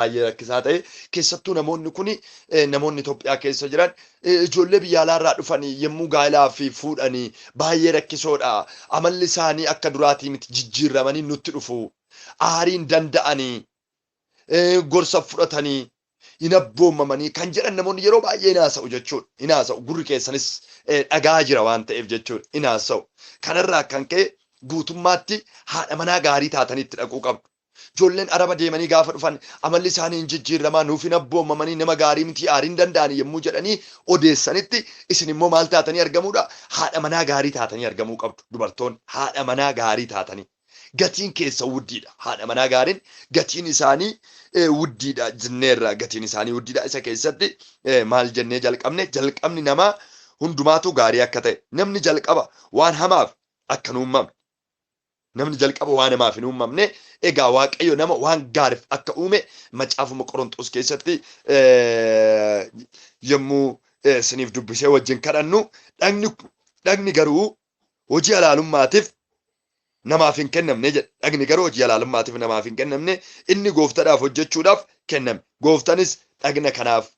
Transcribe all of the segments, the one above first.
Baay'ee rakkisaa ta'e. Keessattuu namoonni kun, namoonni Itoophiyaa keessa jiran, ijoollee biyya alaarraa dhufanii yommuu gaa'elaa fi fuudhanii baay'ee rakkisoodha. Amalli isaanii akka duraatii miti, jijjiirramanii nutti dhufu. Aarii hin danda'anii, gorsa fudhatanii hin abboomamanii kan jedhan namoonni yeroo baay'ee hin haasa'u jechuudha. Hin haasa'u, gurri keessanis dhagaa jira waan ta'eef jechuudha. Hin haasa'u. Kanarraa kan ka'e guutummaatti haadha manaa gaarii taatanii itti dhaquu qabdu. Ijoolleen Araba deemanii gaafa dhufan amalli isaanii hin jijjiirramaa, nuuf hin abboomamanii, nama gaarii miti, aarii hin danda'anii yommuu jedhanii odeessanitti, isin immoo maal taatanii argamuudha? Haadha manaa gaarii taatanii argamuu qabdu. Dubartoonni haadha manaa gaarii taatanii. Gatiin keessa wuddiidha. Haadha manaa gaariin gatiin isaanii wuddiidha jenneerra. Gatiin isaanii wuddiidha. Isa keessatti maal jennee jalqabne? Jalqabni namaa hundumaatu gaarii akka ta'e. Namni jalqaba waan hamaaf akka hin uumamne. Namni jalqaba waan hamaaf hin uumamne. Egaa Waaqayyo nama waan gaariif akka uume Macaafuma Qorontos keessatti yommuu isiniif dubbisee wajjin kadhannu, dhagni garuu hojii halaalummaatiif namaaf hin kennamne jedha. Dhagni garuu hojii halaalummaatiif namaaf hin kennamne, inni gooftadhaaf hojjechuudhaaf kenname. Gooftanis dhagna kanaaf,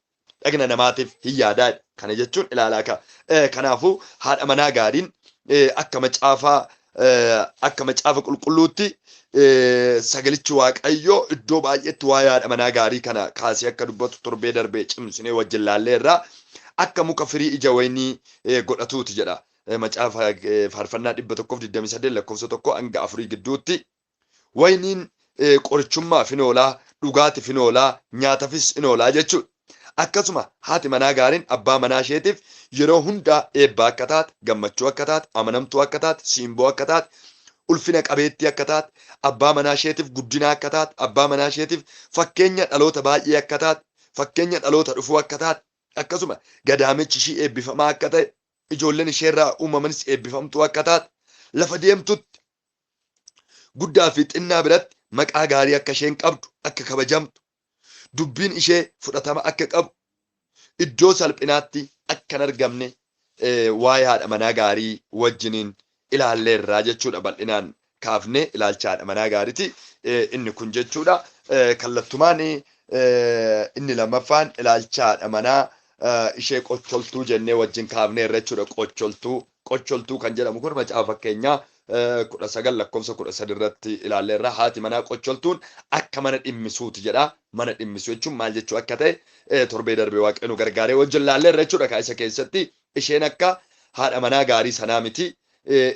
dhagna namaatiif hin yaadaa. Kana jechuun ilaalaa ka. Kanaafuu haadha manaa gaariin akka Macaafa Qulqulluutti sagalichi Waaqayyoo iddoo baay'eetti waa'ee haadha manaa gaarii kana kaasee akka dubbatu torbee darbee cimsinee wajjin laalleerra. Akka muka firii ija wayinii godhatuuti jedha. Macaafa Faarfannaa 128 lakkoofsa 1 hanga 4 gidduutti. Wayiniin qorichummaaf hin oolaa, dhugaatiif hin oolaa, nyaatafis hin oolaa jechuudha. Akkasuma haati manaa gaariin abbaa manaa isheetiif yeroo hundaa eebba akka taate, gammachuu akka taate, amanamtuu akka taate, simboo akka taate, ulfina qabeettii akka taate, abbaa manaa isheetiif guddina akka taate, abbaa manaa isheetiif fakkeenya dhaloota baay'ee akka taate, fakkeenya dhaloota dhufuu akka taate, akkasuma gadaamichi ishii eebbifamaa akka ta'e, ijoolleen isheerraa uumamanis eebbifamtuu akka taate, lafa deemtutti guddaa fi xinnaa biratti maqaa gaarii akka isheen qabdu, akka kabajamtu, dubbiin ishee fudhatama akka qabu, iddoo salphinaatti akka hin argamne waa'ee haadha manaa gaarii wajjiniin ilaalleerraa jechuudha. Bal'inaan kaafnee ilaalcha haadha manaa gaariiti inni kun jechuudha. Kallattumaan inni lammaffaan ilaalcha haadha manaa ishee qocholtuu jennee wajjin kaafneerra jechuudha. Qocholtuu, qocholtuu kan jedhamu kun Macaafa Fakkeenyaa 19 lakkoofsa 13 irratti ilaalleerra. Haati manaa qocholtuun akka mana dhimmisuuti jedha. Mana dhimmisuu jechuun maal jechuu akka ta'e torbee darbee Waaqayyo nu gargaaree wajjin ilaalleerra jechuudha. Isa keessatti isheen akka haadha manaa gaarii sanaa miti.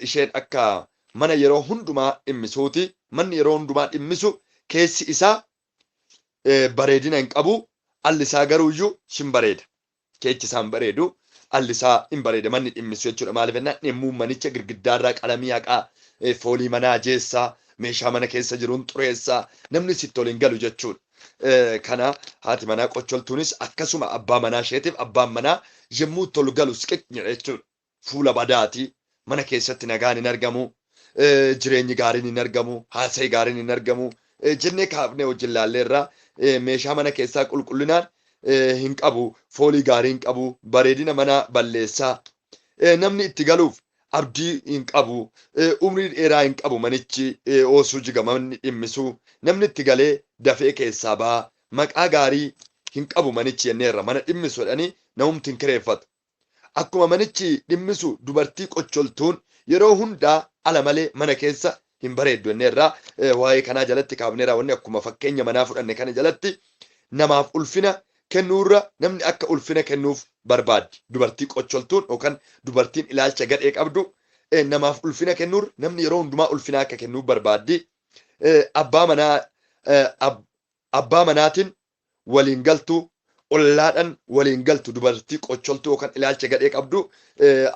Isheen akka mana yeroo hundumaa dhimmisuuti. Manni yeroo hundumaa dhimmisu keessi isaa bareedina hin qabu, alli isaa garuuyyuu hin bareeda. Keechi isaa hin bareedu, alli isaa hin bareeda manni dhimmisu jechuudha. Maaliif jennaan, dhimmuun manicha girgiddaarraa qalamii haqaa, foolii manaa jeessaa, meeshaa mana keessa jiruun xureessaa, namni sitti ol hin galu jechuudha. Kana haati manaa qocholtuunis akkasuma abbaa manaa isheetiif abbaan manaa yommuu tolu galu siqiq jedha jechuudha. Fuula badaati, mana keessatti nagaan hin argamu, jireenyi gaariin hin argamu, haasa'ii gaariin hin argamu jennee kaafnee wajjin laalleerra. Meeshaa mana keessaa qulqullinaan hin qabu, foolii gaarii hin qabu, bareedina mana balleessaa, namni itti galuuf abdii hin qabu, umrii dheeraa hin qabu manichi oosuu jiga manni dhimmisu, namni itti galee dafee keessaa ba'a, maqaa gaarii hin qabu manichi jenneerra. Mana dhimmisu jedhanii namumti hin kireeffatu. Akkuma manichi dhimmisu dubartii qocholtuun yeroo hundaa ala malee mana keessa hin bareeddu jenneerra. Waa'ee kanaa jalatti kaafneerra wanni akkuma fakkeenya manaa fudhanne kana jalatti namaaf ulfina kennuurra namni akka ulfina kennuuf barbaaddi. Dubartii qocholtuun yookaan dubartiin ilaalcha gadhee qabdu namaaf ulfina kennuurra namni yeroo hundumaa ulfina akka kennuuf barbaaddi. Abbaa manaatiin waliin galtu, ollaadhaan waliin galtu dubartii qocholtuu yookaan ilaalcha gadhee qabdu.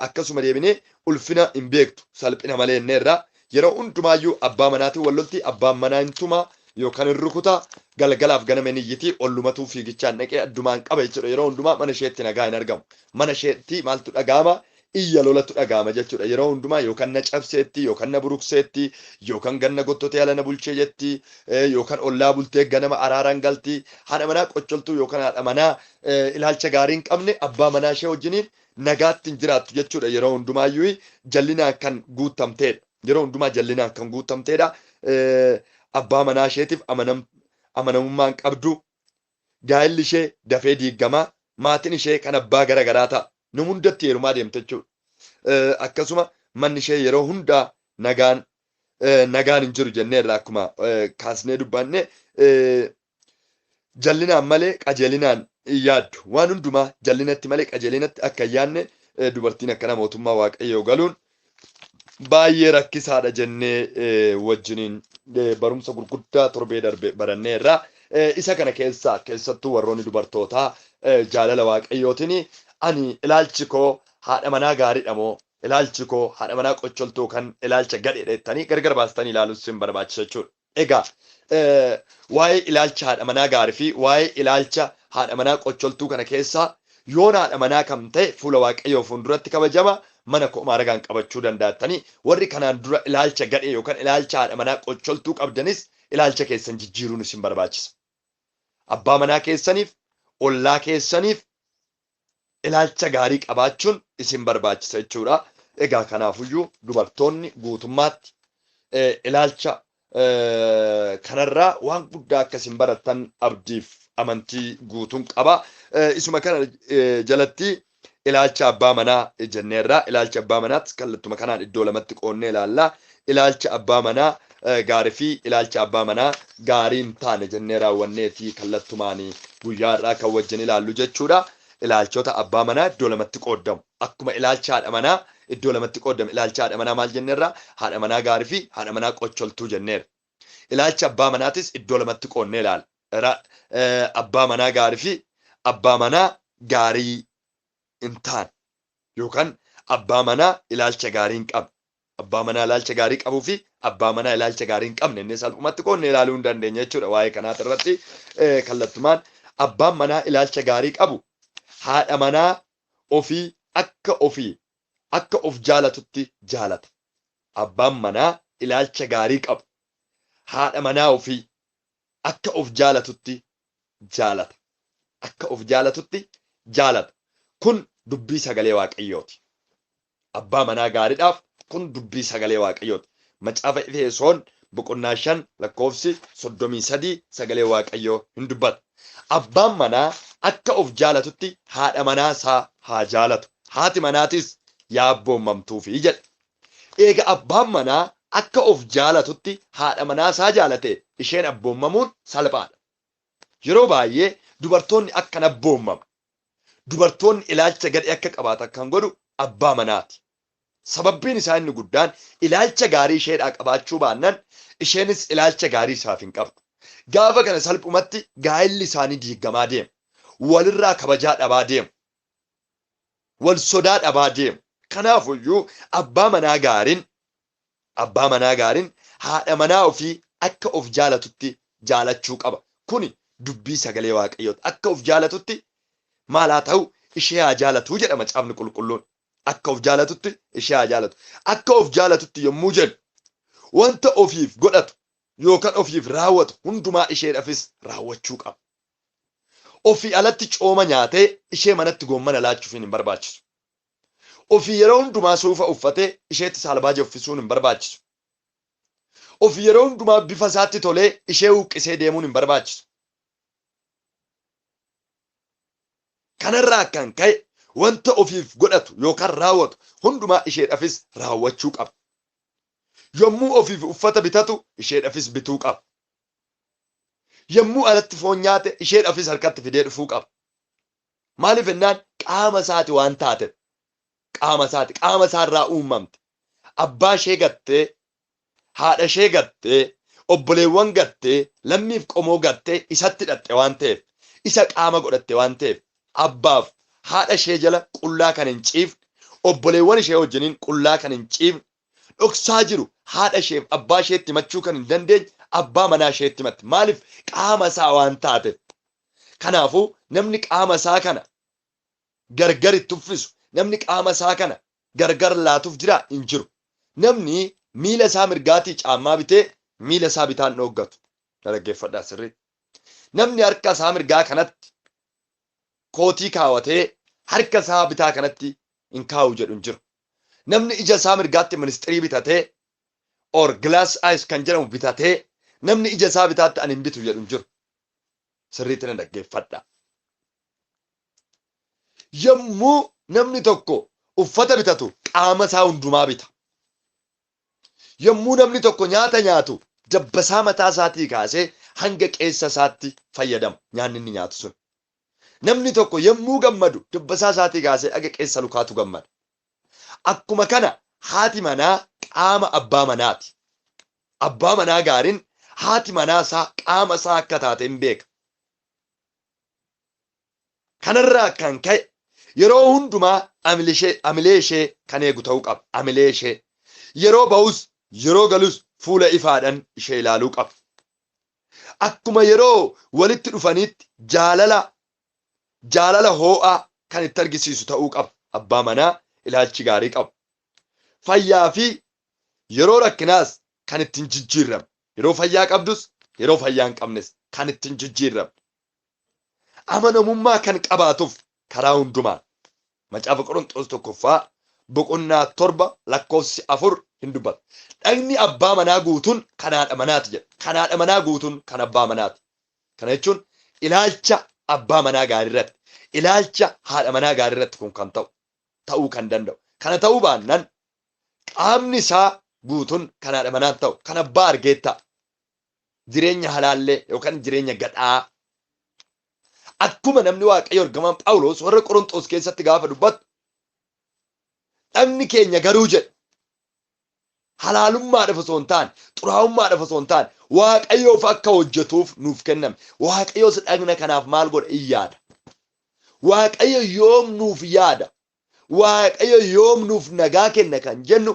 Akkasuma deebinee ulfina hin beektu, salphina malee jenneerra. Yeroo hundumaayyuu abbaa manaatiin wal lolti, abbaan manaa hin tumaa yookaan hin rukutaa, galgalaaf ganama hin iyyiti, ollumatuu fiigichaan dhaqee addumaan qaba jechuudha. Yeroo hundumaa mana isheetti nagaa hin argamu. Mana isheetti maaltu dhaga'ama? Iyya lolatu dhaga'ama jechuudha. Yeroo hundumaa yookaan na cabseetti, yookaan na burukseetti, yookaan ganna gottotee ala na bulchee jetti, yookaan ollaa bultee ganama araaraan galti. Haadha manaa qocholtuu yookaan haadha manaa ilaalcha gaarii hin qabne abbaa manaa ishee wajjiniin nagaatti hin jiraattu jechuudha. Yeroo hundumaayyuu jallinaan kan guutamteedha. Yeroo hundumaa jallinaan kan guutamteedha. Abbaa manaa isheetiif amanamummaa hin qabdu. Gaa'elli ishee dafee diigamaa, maatiin ishee kan abbaa gara garaa ta'a. Nama hundatti heerumaa deemte jechuudha. Akkasuma manni ishee yeroo hundaa nagaan hin jiru jenneerra akkuma kaasnee dubbanne, jallinaan malee qajeelinaan hin yaaddu. Waan hundumaa jallinatti malee qajeelinatti akka hin yaadne, dubartiin akkana mootummaa Waaqayyoo galuun baay'ee rakkisaadha jennee wajjiniin barumsa gurguddaa torbee darbe baranneerra. Isa kana keessaa keessattuu warroonni dubartootaa jaalala Waaqayyootiin ani ilaalchi koo haadha manaa gaariidha moo ilaalchi koo haadha manaa qocholtuu kan ilaalcha gadheedha jettanii gargar baastanii ilaaluun sin barbaachisa jechuudha. Egaa waa'ee ilaalcha haadha manaa gaarii fi waa'ee ilaalcha haadha manaa qocholtuu kana keessaa yoon haadha manaa kam ta'e fuula Waaqayyoo fuulduratti kabajama, mana koo maaragaan qabachuu danda'attanii, warri kanaan dura ilaalcha gadhee yookaan ilaalcha haadha manaa qocholtuu qabdanis ilaalcha keessan jijjiiruun isin barbaachisa. Abbaa manaa keessaniif, ollaa keessaniif ilaalcha gaarii qabaachuun isin barbaachisa jechuudha. Egaa kanaafuyyuu dubartoonni guutummaatti ilaalcha kanarraa waan guddaa akka isin barattan abdiif amantii guutuun qaba. Isuma kana jalatti ilaalcha abbaa manaa jenneerra. Ilaalcha abbaa manaatti kallattuma kanaan iddoo lamatti qoonnee ilaalla. Ilaalcha abbaa manaa gaarii fi ilaalcha abbaa manaa gaarii hin taane jennee raawwanneeti kallattumaan guyyaa irraa kan wajjin ilaallu jechuudha. Ilaalchota abbaa manaa iddoo lamatti qoodamu. Akkuma ilaalcha haadha manaa iddoo lamatti qoodamu. Ilaalcha haadha manaa maal jenneerra? Haadha manaa gaarii fi haadha manaa qocholtuu jenneerra. Ilaalcha abbaa manaatis iddoo lamatti qoonnee ilaalla. Abbaa manaa gaarii fi abbaa manaa gaarii hin taane yookaan abbaa manaa ilaalcha gaarii hin qabne. Abbaa manaa ilaalcha gaarii qabuu fi abbaa manaa ilaalcha gaarii hin qabne inni salphumatti qoonnee ilaaluu hin dandeenya jechuudha. Waa'ee kanaati irratti kallattumaan abbaan manaa ilaalcha gaarii qabu haadha manaa ofii akka of jaalatutti jaalata. Abbaan manaa ilaalcha gaarii qabu haadha manaa ofii akka of jaalatutti jaalata. Akka of jaalatutti jaalata. Kun dubbii sagalee Waaqayyooti. Abbaa manaa gaariidhaaf kun dubbii sagalee Waaqayyooti. Macaafa Efesoon boqonnaa 5 lakkoofsi 33 sagalee Waaqayyoo hin dubbata. Abbaan manaa akka of jaalatutti haadha manaa isaa haa jaalatu. Haati manaatis yaa abboommamtuufi jedha. Eega abbaan manaa akka of jaalatutti haadha manaa isaa jaalate, isheen abboommamuun salphaadha. Yeroo baay'ee dubartoonni akka hin abboommamne, dubartoonni ilaalcha gadhee akka qabaatan kan godhu abbaa manaati. Sababbiin isaa inni guddaan ilaalcha gaarii isheedhaa qabaachuu baannaan isheenis ilaalcha gaarii isaaf hin qabdu. Gaafa kana salphumatti gaa'elli isaanii diigamaa deema. Walirraa kabajaa dhabaa deemu. Wal sodaa dhabaa deemu. Kanaafuyyuu abbaa manaa gaariin haadha manaa ofii akka of jaalatutti jaalachuu qaba. Kuni dubbii sagalee Waaqayyooti. Akka of jaalatutti maal haa ta'u, ishee haa jaalatuu jedha Macaafni Qulqulluun. Akka of jaalatutti ishee haa jaalatu. Akka of jaalatutti yommuu jennu, wanta ofiif godhatu yookaan ofiif raawwatu hundumaa isheedhaafis raawwachuu qaba. Ofii alatti cooma nyaatee ishee manatti goommana laachuufiin hin barbaachisu. Ofii yeroo hundumaa suufa uffatee isheetti saalbaaja uffisuun hin barbaachisu. Ofii yeroo hundumaa bifa isaatti tolee ishee huqqisee deemuun hin barbaachisu. Kanarraa kan ka'e wanta ofiif godhatu yookaan raawwatu hundumaa isheedhaafis raawwachuu qaba. Yommuu ofiif uffata bitatu isheedhaafis bituu qaba. Yommuu alatti foon nyaate isheedhaafis harkatti fidee dhufuu qaba. Maaliif jennaan, qaama isaati waan taateef. Qaama isaati. Qaama isaarraa uumamte. Abbaa ishee gattee, haadha ishee gattee, obboleewwan gattee, lammiif qomoo gattee isatti hidhatte waan ta'eef, isa qaama godhatte waan ta'eef, abbaaf haadha ishee jala qullaa kan hin ciifne, obboleewwan ishee wajjiniin qullaa kan hin ciifne, dhoksaa jiru haadha isheef abbaa isheetti himachuu kan hin dandeenye abbaa manaa isheetti himatti. Maaliif? Qaama isaa waan taateef. Kanaafuu namni qaama isaa kana gargar itti uffisu, namni qaama isaa kana gargar laatuuf jira hin jiru. Namni miila isaa mirgaatii caammaa bitee miila isaa bitaan dhooggatu. Dhaggeeffadhaa sirrii. Namni harka isaa mirgaa kanatti kootii kaawwatee harka isaa bitaa kanatti hin kaa'u jedhu hin jiru. Namni ija isaa mirgaatti ministirii bitatee or glass eyes kan jedhamu bitatee namni ija isaa bitaatti ani hin bitu jedhu hin jiru. Sirriitti na dhaggeeffadha. Yommuu namni tokko uffata bitatu qaama isaa hundumaa bita. Yommuu namni tokko nyaata nyaatu dabbasaa mataa isaatii kaasee hanga qeessa isaatti fayyadama nyaanni inni nyaatu sun. Namni tokko yommuu gammadu dabbasaa isaatii kaasee haga qeessa lukaatu gammada. Akkuma kana haati manaa qaama abbaa manaati. Abbaa manaa gaariin haati manaa isaa qaama isaa akka taate hin beeka. Kanarraa kan ka'e yeroo hundumaa amilee ishee kan eegu ta'uu qaba. Amilee ishee yeroo ba'us yeroo galus fuula ifaadhaan ishee ilaaluu qaba. Akkuma yeroo walitti dhufanitti jaalala hoo'aa kan itti argisiisu ta'uu qaba. Abbaa manaa ilaalchi gaarii qabu. Fayyaa fi yeroo rakkinaas kan ittiin jijjiirramne. Yeroo fayyaa qabdus yeroo fayyaa hin qabnes kan ittiin jijjiirramne. Amanamummaa kan qabaatuuf karaa hundumaan. Macaafa Qorontoos tokkoffaa boqonnaa 7 lakkoofsi 4 hin dubbata. Dhagni abbaa manaa guutuun kan haadha manaati jedha. Kan haadha manaa guutuun kan abbaa manaati. Kana jechuun ilaalcha abbaa manaa gaarii irratti, ilaalcha haadha manaa gaarii irratti kun kan ta'u, ta'uu kan danda'u. Kana ta'uu baannaan qaamni isaa guutuun kan haadha manaa ta'u, kan abbaa argee ta'a. Jireenya halaallee yookaan jireenya gadhaa. Akkuma namni Waaqayyo ergamaan Phaawulos warra Qorontos keessatti gaafa dubbatu, dhagni keenya garuu jedhe halaalummaadhaaf osoo hin taane, xuraa'ummaadhaaf osoo hin taane, Waaqayyoof akka hojjetuuf nuuf kenname. Waaqayyoos dhagna kanaaf maal godha? In yaada. Waaqayyo yoom nuuf yaada? Waaqayyo yoom nuuf nagaa kenna kan jennu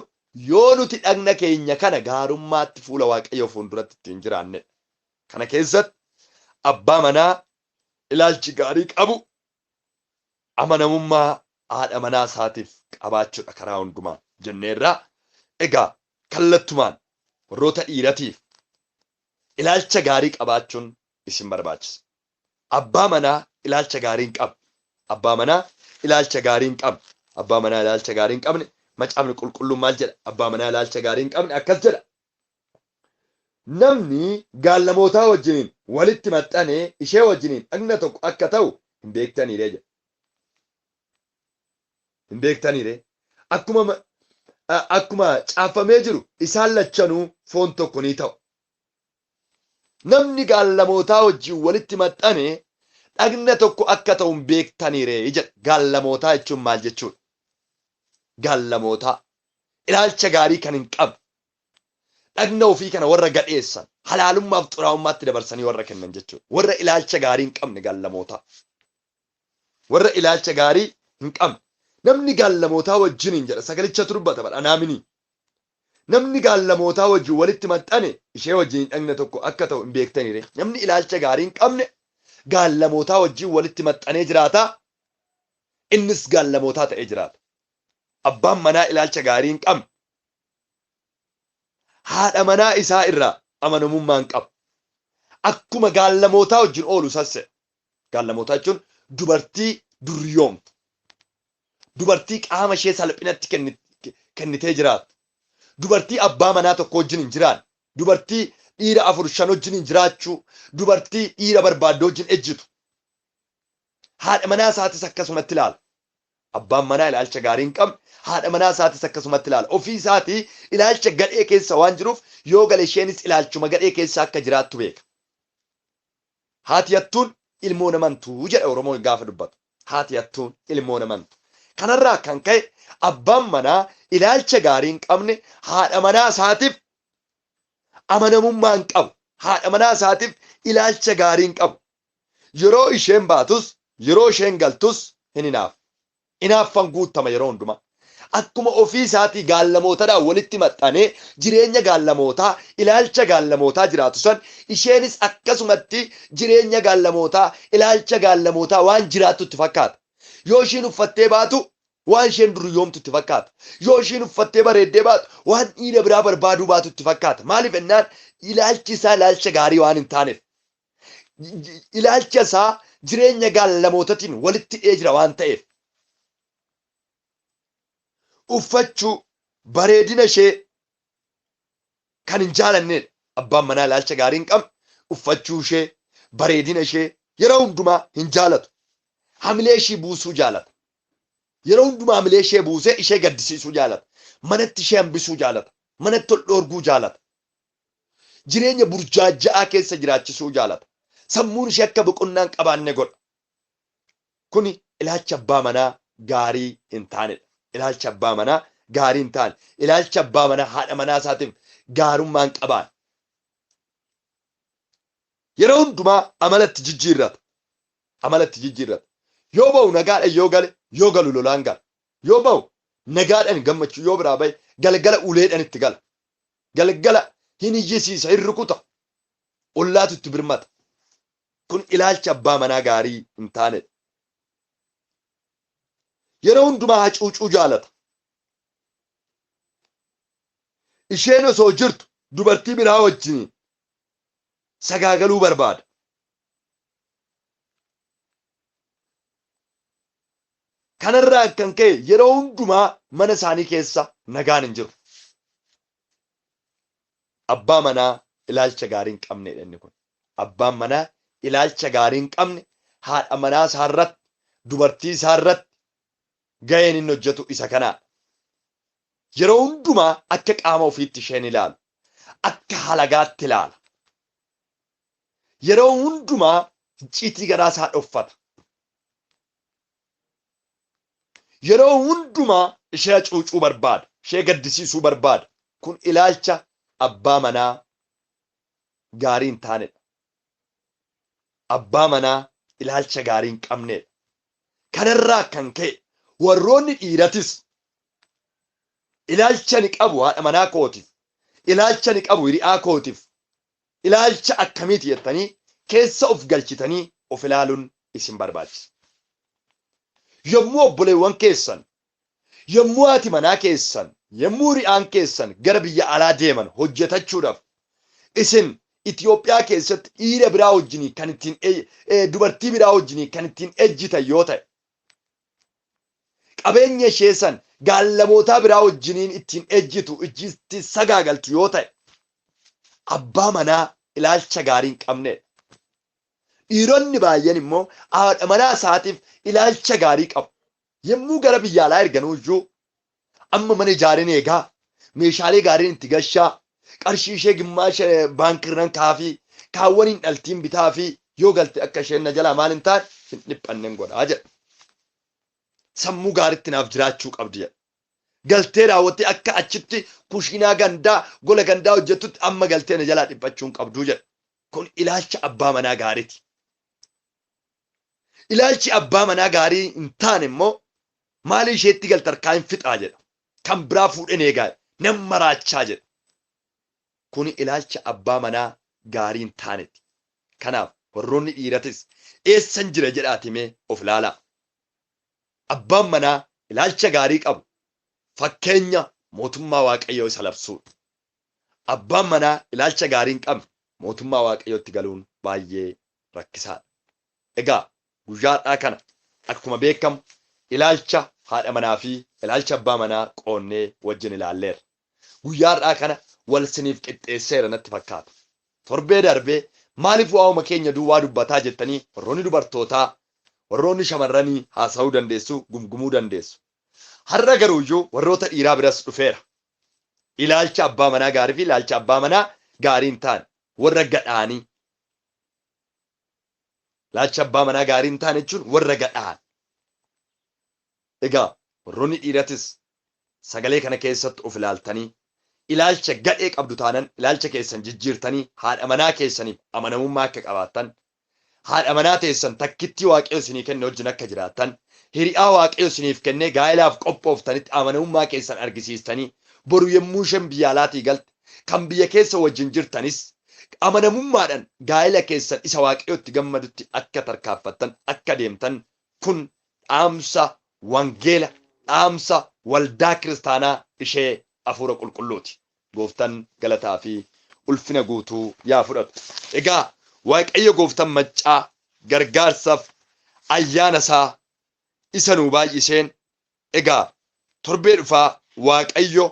yoo nuti dhagna keenya kana gaarummaatti fuula Waaqayyoo fuulduratti ittiin jiraannedha. Kana keessatti abbaa manaa ilaalchi gaarii qabu amanamummaa haadha manaa isaatiif qabaachuudha karaa hundumaan jenneerraa. Egaa kallattumaan warroota dhiiratiif ilaalcha gaarii qabaachuun isin barbaachisa. Abbaa manaa ilaalcha gaarii hin qabne. Abbaa manaa ilaalcha gaarii hin qabne. Abbaa manaa ilaalcha gaarii hin qabne. Macaafni qulqulluun maal jedha? Abbaa manaa ilaalcha gaarii hin qabne akkas jedha. Namni gaallamootaa wajjiniin walitti maxxanee ishee wajjiniin dhagna tokko akka ta'u hin beektaniire jedha. Hin beektaniire. Akkuma caafamee jiru isaan lachanuu foon tokko ni ta'u. Namni gaallamootaa wajjin walitti maxxanee dhagna tokko akka ta'u hin beektaniire jedha. Gaallamootaa jechuun maal jechuudha? Gaallamootaa ilaalcha gaarii kan hin qabne, dhagna ofii kana warra gadheessan, halaalummaaf xuraa'ummaatti dabarsanii warra kennan jechuudha. Warra ilaalcha gaarii hin qabne gaallamootaa. Warra ilaalcha gaarii hin qabne. Namni gaallamootaa wajjiniin jedha sagalicha dubbata badhanaaminii. Namni gaallamootaa wajjin walitti maxxane ishee wajjin dhagna tokko akka ta'u hin beektaniire. Namni ilaalcha gaarii hin qabne gaallamootaa wajjin walitti maxxanee jiraata. Innis gaallamootaa ta'ee jiraata. Abbaan manaa ilaalcha gaarii hin qabne haadha manaa isaa irraa amanamummaa hin qabu. Akkuma gaallamootaa wajjin oolu sasse. Gaallamootaa jechuun dubartii duryoomtu. Dubartii qaama ishee salphinatti kennitee jiraattu. Dubartii abbaa manaa tokko wajjin hin jiraanne. Dubartii dhiira 4-5 wajjin hin jiraachuu. Dubartii dhiira barbaaddu wajjin ejjitu. Haadha manaa isaatis akkasumatti ilaala. Abbaan manaa ilaalcha gaarii hin qabne haadha manaa isaatis akkasumatti ilaala. Ofii isaatii ilaalcha gadhee keessa waan jiruuf yoo gale isheenis ilaalchuma gadhee keessa akka jiraattu beeka. Haati hattuun ilmoo namantuu jedha Oromoon gaafa dubbatu. Haati hattuun ilmoo namantu. Kanarraa kan ka'e abbaan manaa ilaalcha gaarii hin qabne haadha manaa isaatiif amanamummaa hin qabu. Haadha manaa isaatiif ilaalcha gaarii hin qabu. Yeroo isheen baatus yeroo isheen galtus hin hinaafu. Hinaaffan guuttama yeroo hundumaa. Akkuma ofii isaatii gaallamootadhaan walitti maxxanee jireenya gaallamootaa, ilaalcha gaallamootaa jiraatu san isheenis akkasumatti jireenya gaallamootaa, ilaalcha gaallamootaa waan jiraattu itti fakkaata. Yoo isheen uffattee baatu waan isheen duryoomtu itti fakkaata. Yoo isheen uffattee bareeddee baatu waan dhiira biraa barbaaduu baatu itti fakkaata. Maaliif jennaan ilaalchi isaa ilaalcha gaarii waan hin taaneef. Ilaalcha isaa jireenya gaallamootaatiin walitti hidhee jira waan ta'eef. Uffachuu bareedina ishee kan hin jaalannedha. Abbaan manaa ilaalcha gaarii hin qabne uffachuu ishee, bareedina ishee, Yeroo hundumaa hin jaalatu. Hamilee ishii buusuu jaalata. Yeroo hundumaa hamilee ishee buusee ishee gaddisiisuu jaalata. Manatti ishee hambisuu jaalata. Manatti ol dhoorguu jaalata. Jireenya burjaaja'aa keessa jiraachisuu jaalata. Sammuun ishee akka boqonnaa hin qabaanne godha. Kuni ilaalcha abbaa manaa gaarii hin taanedha. Ilaalcha abbaa manaa gaarii hin taane. Ilaalcha abbaa manaa haadha manaa isaatiif gaarummaa hin qabaanne. Yeroo hundumaa amalatti jijjiirrata. Amalatti jijjiirrata. Yoo ba'u nagaadhaan yoo gale, yoo galu lolaan gala. Yoo ba'u nagaadhaan gammachuu yoo biraa ba'e galgala uleedhaan itti gala. Galgala hin iyyisiisa, hin rukuta. Ollaatu itti birmata. Kun ilaalcha abbaa manaa gaarii hin taanedha. Yeroo hundumaa hacuucuu jaalata. Isheen osoo jirtu dubartii biraa wajjin sagaagaluu barbaada. Kanarraan kan ka'e yeroo hundumaa mana isaanii keessa nagaan hin jiru. Abbaa manaa ilaalcha gaarii hin qabnedha inni kun. Abbaan manaa ilaalcha gaarii hin qabne haadha manaa isaa irratti, dubartii isaa irratti ga'een inni hojjetu isa kanaadha. Yeroo hundumaa akka qaama ofiitti isheen ilaalu. Akka halagaatti ilaala. Yeroo hundumaa icciitii garaa isaa dhoffata. Yeroo hundumaa ishee hacuucuu barbaada. Ishee gaddisiisuu barbaada. Kun ilaalcha abbaa manaa gaarii hin taanedha. Abbaa manaa ilaalcha gaarii hin qabnedha. Kanarraa kan ka'e warroonni dhiiratis ilaalcha ni qabu haadha manaa kootiif, ilaalcha ni qabu hiriyaa kootiif, ilaalcha akkamiiti jettanii keessa of galchitanii of ilaaluun isin barbaachisa. Yommuu obboleewwan keessan, yommuu haati manaa keessan, yommuu hiriyaan keessan gara biyya alaa deeman hojjetachuudhaaf isin Itoophiyaa keessatti dhiira biraa wajjinii kan ittiin dubartii biraa wajjinii kan ittiin ejjitan yoo ta'e, qabeenya ishee san gaallamootaa biraa wajjiniin ittiin ejjitu, itti sagaagaltu yoo ta'e, abbaa manaa ilaalcha gaarii hin qabnedha. Dhiironni baay'een immoo haadha manaa isaatiif ilaalcha gaarii qabu. Yommuu gara biyya alaa erganuu iyyuu amma mana ijaareen eegaa, meeshaalee gaariin itti gashaa, qarshii ishee gimmaasha baankirran kaafii, kaawwan hin dhaltiin bitaa fi yoo galte akka isheen na jalaa maal hin taane hin dhiphannen godhaa jedha. Sammuu gaariitti naaf jiraachuu qabdi jedha. Galtee raawwattee akka achitti kushiinaa gandaa gola gandaa hojjettutti amma galtee na jalaa dhiphachuu hin qabduu jedha. Kun ilaalcha abbaa manaa gaariiti. Ilaalchi abbaa manaa gaarii hin taane immoo maali isheetti galta harkaa hin fixaa jedha. Kan biraa fuudheen eegaa nan maraachaa jedha. Kun ilaalcha abbaa manaa gaarii hin taaneeti. Kanaaf warroonni dhiiratis eessan jira jedhaati mee of ilaalaa. Abbaan manaa ilaalcha gaarii qabu fakkeenya mootummaa Waaqayyoo isa labsuudha. Abbaan manaa ilaalcha gaarii hin qabne mootummaa Waaqayyootti galuun baay'ee rakkisaadha. Egaa guyyaa har'aa kana akkuma beekamu ilaalcha haadha manaa fi ilaalcha abbaa manaa qoonnee wajjin ilaalleerra. Guyyaa har'aa kana wal siniif qixxeesseera natti fakkaata. Torbee darbee maaliif waa'uma keenya duwwaa dubbataa jettanii warroonni dubartootaa, warroonni shamarranii haasa'uu dandeessu, gumgumuu dandeessu. Har'a garuuyyuu warroota dhiiraa biras dhufeera. Ilaalcha abbaa manaa gaarii fi ilaalcha abbaa manaa gaarii hin taane warra gadhaanii. Ilaalcha abbaa manaa gaarii hin taane jechuun warra gadhaan. Egaa warroonni dhiiratis sagalee kana keessatti of ilaaltanii ilaalcha gadhee qabdu taanan ilaalcha keessan jijjiirtanii haadha manaa keessaniif amanamummaa akka qabaattan, haadha manaa teessan takkittii Waaqayyo isinii kenne wajjin akka jiraattan, hiriyaa Waaqayyo isiniif kennee gaa'ilaaf qophooftanitti amanamummaa keessan argisiistanii boru yommuu isheen biyya alaatii galte kan biyya keessa wajjin jirtanis amanamummaadhaan gaa'ila keessan isa Waaqayyotti gammadutti akka tarkaanfattan, akka deemtan, kun dhaamsa wangeela, dhaamsa waldaa kiristaanaa ishee hafuura qulqulluuti. Gooftaan galataa fi ulfina guutuu yaa fudhatu. Egaa Waaqayyo gooftaan maccaa gargaarsaaf ayyaana isaa isa nuu baay'iseen egaa torbee dhufaa Waaqayyo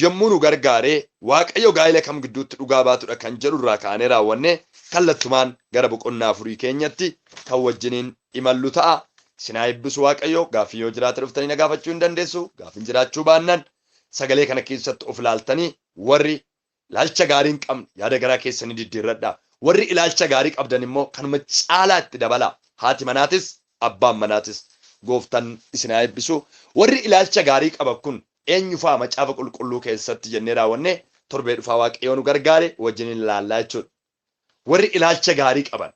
yommuu nu gargaaree Waaqayyo gaa'ila kam gidduutti dhugaa baatudha kan jedhu irraa kaanee raawwannee Kallattumaan gara boqonnaa 4 keenyatti kan wajjiniin imallu ta'a. Isin haa eebbisu Waaqayyo. Gaaffii yoo jiraate dhuftanii na gaafachuu hin dandeessu. Gaaffiin jiraachuu baannaan sagalee kana keessatti of ilaaltanii warri ilaalcha gaarii hin qabne yaada garaa keessanii diddiirradhaa. Warri ilaalcha gaarii qabdan immoo kanuma caalaa itti dabalaa. Haati manaatis abbaan manaatis gooftaan isin haa eebbisu. Warri ilaalcha gaarii qaban kun eenyu fa'a macaafa qulqulluu keessatti jennee raawwanne torbee dhufaa Waaqayyo nu gargaare wajjin ilaallaa jechuudha. Warri ilaalcha gaarii qaban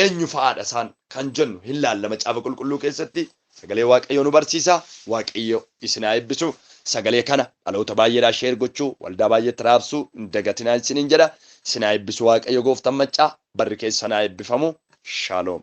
eenyu fa'aadha isaan kan jennu hin laalla macaafa qulqulluu keessatti sagalee Waaqayyoo nu barsiisa. Waaqayyo isin haa eebbisu. Sagalee kana dhaloota baay'eedhaa share gochuu, waldaa baay'eetti raabsuu hin dagatinaa isiniin jedha. Isin haa eebbisu Waaqayyo gooftaan maccaa, barri keessan haa eebbifamu. Shaaloom.